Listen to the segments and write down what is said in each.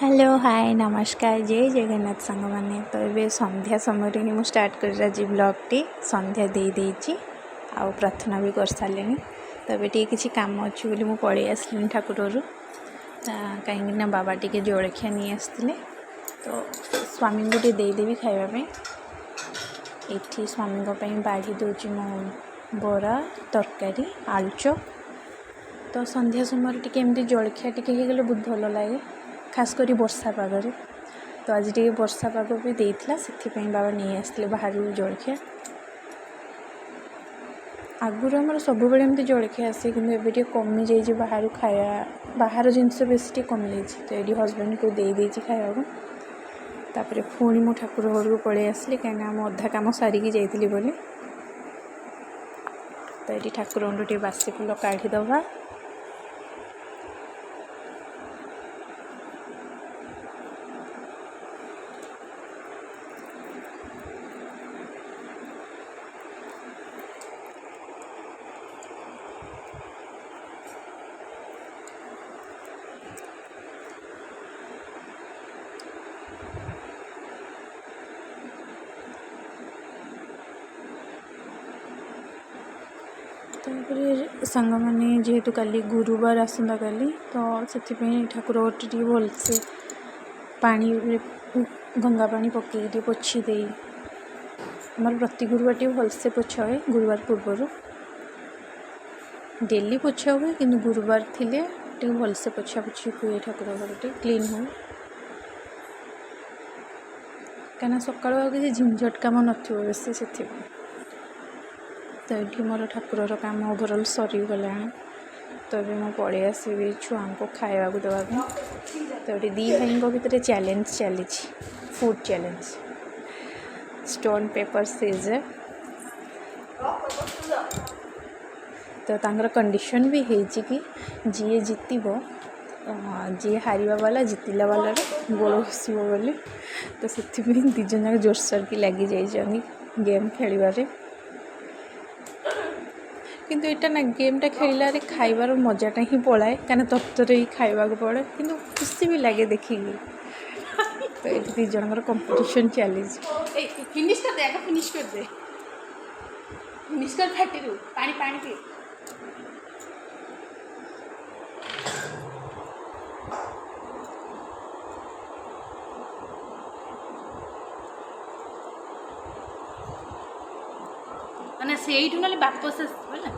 Hello, ହାଏ, ନମସ୍କାର, ଜୟ ଜଗନ୍ନାଥ ସାଙ୍ଗମାନେ। ତ ଏବେ ସନ୍ଧ୍ୟା ସମୟରେ ହିଁ ମୁଁ ଷ୍ଟାର୍ଟ କରିଛି ଆଜି ବ୍ଲଗ୍ଟି। ସନ୍ଧ୍ୟା ଦେଇ ଦେଇଛି ଆଉ ପ୍ରାର୍ଥନା ବି କରିସାରିଲିଣି। ତ ଏବେ ଟିକେ କିଛି କାମ ଅଛି ବୋଲି ମୁଁ ପଳେଇ ଆସିଲିଣି ଠାକୁରରୁ, କାହିଁକିନା ବାବା ଟିକେ ଜଳଖିଆ ନେଇ ଆସିଥିଲେ। ତ ସ୍ୱାମୀଙ୍କୁ ଟିକେ ଦେଇଦେବି ଖାଇବା ପାଇଁ। ଏଠି ସ୍ୱାମୀଙ୍କ ପାଇଁ ବାଢ଼ି ଦେଉଛି ମୁଁ ବରା, ତରକାରୀ, ଆଳୁଚପ। ତ ସନ୍ଧ୍ୟା ସମୟରେ ଟିକେ ଏମିତି ଜଳଖିଆ ଟିକେ ହେଇଗଲେ ବହୁତ ଭଲ ଲାଗେ, ଖାସ କରି ବର୍ଷା ପାଗରେ। ତ ଆଜି ଟିକେ ବର୍ଷା ପାଗ ବି ଦେଇଥିଲା, ସେଥିପାଇଁ ବାବା ନେଇ ଆସିଥିଲେ ବାହାରୁ ଜଳଖିଆ। ଆଗରୁ ଆମର ସବୁବେଳେ ଏମିତି ଜଳଖିଆ ଆସେ, କିନ୍ତୁ ଏବେ ଟିକେ କମିଯାଇଛି ବାହାରୁ ଖାଇବା, ବାହାର ଜିନିଷ ବେଶୀ ଟିକେ କମିଯାଇଛି। ତ ଏଇଠି ହଜବେଣ୍ଡକୁ ଦେଇଦେଇଛି ଖାଇବାକୁ। ତାପରେ ପୁଣି ମୁଁ ଠାକୁର ଘରକୁ ପଳେଇ ଆସିଲି, କାହିଁକିନା ମୁଁ ଅଧା କାମ ସାରିକି ଯାଇଥିଲି ବୋଲି। ତ ଏଇଠି ଠାକୁରଙ୍କଠୁ ଟିକେ ବାସି ଫୁଲ କାଢ଼ିଦେବା। ତାପରେ ସାଙ୍ଗମାନେ, ଯେହେତୁ କାଲି ଗୁରୁବାର, ଆସନ୍ତାକାଲି, ତ ସେଥିପାଇଁ ଠାକୁର ଘରଟି ଟିକେ ଭଲସେ ପାଣି, ଗଙ୍ଗା ପାଣି ପକେଇକି ଟିକେ ପୋଛି ଦେଇ, ଆମର ପ୍ରତି ଗୁରୁବାର ଟିକେ ଭଲସେ ପୋଛା ହୁଏ। ଗୁରୁବାର ପୂର୍ବରୁ ଡେଲି ପୋଛା ହୁଏ, କିନ୍ତୁ ଗୁରୁବାର ଥିଲେ ଟିକେ ଭଲସେ ପୋଛାପୋଛି ହୁଏ, ଠାକୁର ଘରଟି କ୍ଲିନ୍ ହୁଏ, କାହିଁକିନା ସକାଳୁ ଆଉ କିଛି ଝିନଝଟ କାମ ନଥିବ ବେଶୀ, ସେଥିପାଇଁ। ତ ଏଠି ମୋର ଠାକୁରର କାମ ଓଭରଅଲ୍ ସରିଗଲାଣି। ତ ଏବେ ମୁଁ ପଳେଇ ଆସିବି ଛୁଆଙ୍କୁ ଖାଇବାକୁ ଦେବା ପାଇଁ। ତ ଏଠି ଦୁଇ ଭାଇଙ୍କ ଭିତରେ ଚ୍ୟାଲେଞ୍ଜ ଚାଲିଛି, food challenge, stone paper seizure. ତ ତାଙ୍କର କଣ୍ଡିସନ୍ ବି ହେଇଛି କି ଯିଏ ଜିତିବ, ଯିଏ ହାରିବା ବାଲା ଜିତିଲା ବାଲାର ଗୋଡ଼ ଘଷିବ ବୋଲି। ତ ସେଥିପାଇଁ ଦୁଇ ଜଣ ଯାକ ଜୋରସୋରକି ଲାଗିଯାଇଛନ୍ତି ଗେମ୍ ଖେଳିବାରେ। କିନ୍ତୁ ଏଇଟା ନା, ଗେମ୍ଟା ଖେଳିଲାରେ ଖାଇବାର ମଜାଟା ହିଁ ପଳାଏ, କାହିଁକିନା ତରତର ହେଇ ଖାଇବାକୁ ପଡ଼େ, କିନ୍ତୁ ଖୁସି ବି ଲାଗେ ଦେଖିକି। ତ ଏଠି ଦୁଇ ଜଣଙ୍କର କମ୍ପିଟିସନ୍ ଚାଲିଛି। ଏଇ ଫିନିଶ କରିଦେ ଆଗ, ଫିନିଶ କରିଦେ, ଫିନିଶ କର, ଫାଟିରୁ ପାଣି ପାଣି ପିଇ। ମାନେ ସେଇଠୁ ନହେଲେ ବାପସ ଆସିବ ହେଲା।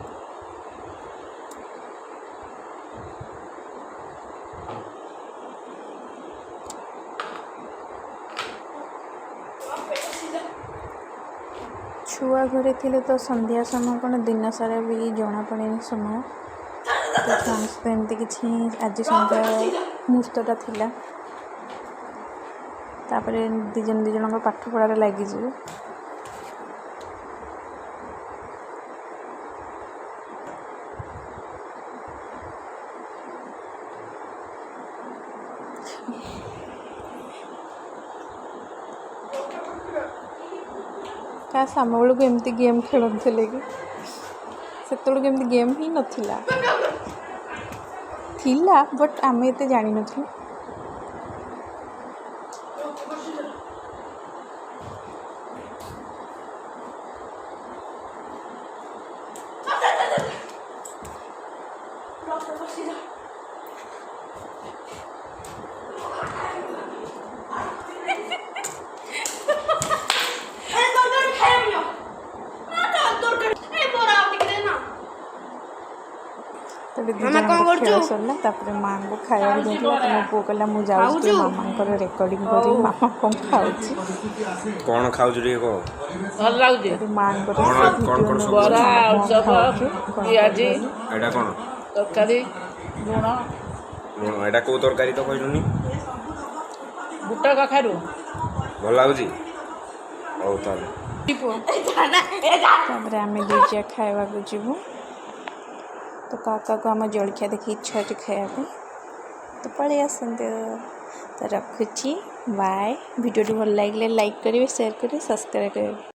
ଛୁଆ ଘରେ ଥିଲେ ତ ସନ୍ଧ୍ୟା ସମୟ କ'ଣ, ଦିନ ସାରା ବି ଜଣାପଡ଼େନି ସମୟ। ତ ଛୁଆଙ୍କ ସହିତ ଏମିତି କିଛି ଆଜି ସନ୍ଧ୍ୟା ମୁହୂର୍ତ୍ତଟା ଥିଲା। ତାପରେ ଦୁଇ ଜଣ ଦୁଇ ଜଣଙ୍କ ପାଠ ପଢ଼ାରେ ଲାଗିଯିବେ। କାସ୍ ଆମ ବେଳକୁ ଏମିତି ଗେମ୍ ଖେଳୁଥିଲେ କି? ସେତେବେଳକୁ ଏମିତି ଗେମ୍ ହିଁ ନଥିଲା। ଥିଲା, ବଟ୍ ଆମେ ଏତେ ଜାଣିନଥିଲୁ। ଆରେ ତରକାରୀ ଖାଇବିନି ନା, ତରକାରୀ ଏ ବରା ଆଉ ଟିକେ ଦେ ନା। ତେବେ ଦୁଇ ମାମା, କଣ ଜଣଙ୍କ ଖେଳ କରୁଛୁ? ସରିଲା। ତାପରେ ମାଆଙ୍କୁ ଖାଇବାକୁ ଦିଆଥିଲା। ତ ମୋ ପୁଅ କହିଲା, ମୁଁ ଯାଉଛି ଟିକେ ଖାଉଛୁ? ମାମାଙ୍କର ରେକର୍ଡ଼ିଂ ହଉ। କରିବି, ମାମା କ'ଣ ଖାଉଛି। କ'ଣ ଖାଉଛୁ ଟିକେ କହ। ଭଲ ଲାଗୁଛି। ତେବେ ମାଆଙ୍କର କ'ଣ ସେ କ'ଣ ଭିଡ଼ିଓ କ'ଣ ନେଉଛି, ସବୁ ବରା, ମାମା କ'ଣ ଆଳୁଚପ, ଖାଉଛୁ କ'ଣ ପିଆଜି। ବୋଲି। ଏଇଟା କ'ଣ? ତରକାରୀ, ଲୁଣ। ଲୁଣ। ଏଇଟା କେଉଁ ତରକାରୀ ତ କହିଲୁନି? ବୁଟ କଖାରୁ। ଭଲ ଲାଗୁଛି। ହଉ ତାହେଲେ। ତାପରେ ଆମେ ଦୁଇ ଯା ଖାଇବାକୁ ଯିବୁ। ତ କାହା କାହାକୁ ଆମ ଜଳଖିଆ ଦେଖି ଇଚ୍ଛା ଅଛି ଖାଇବା ପାଇଁ, ତ ପଳେଇ ଆସନ୍ତୁ। ତ ରଖୁଛି, ବାଏ। ଭିଡ଼ିଓଟି ଭଲ ଲାଗିଲେ ଲାଇକ୍ କରିବେ, ସେୟାର କରିବେ, ସବସ୍କ୍ରାଇବ୍ କରିବେ।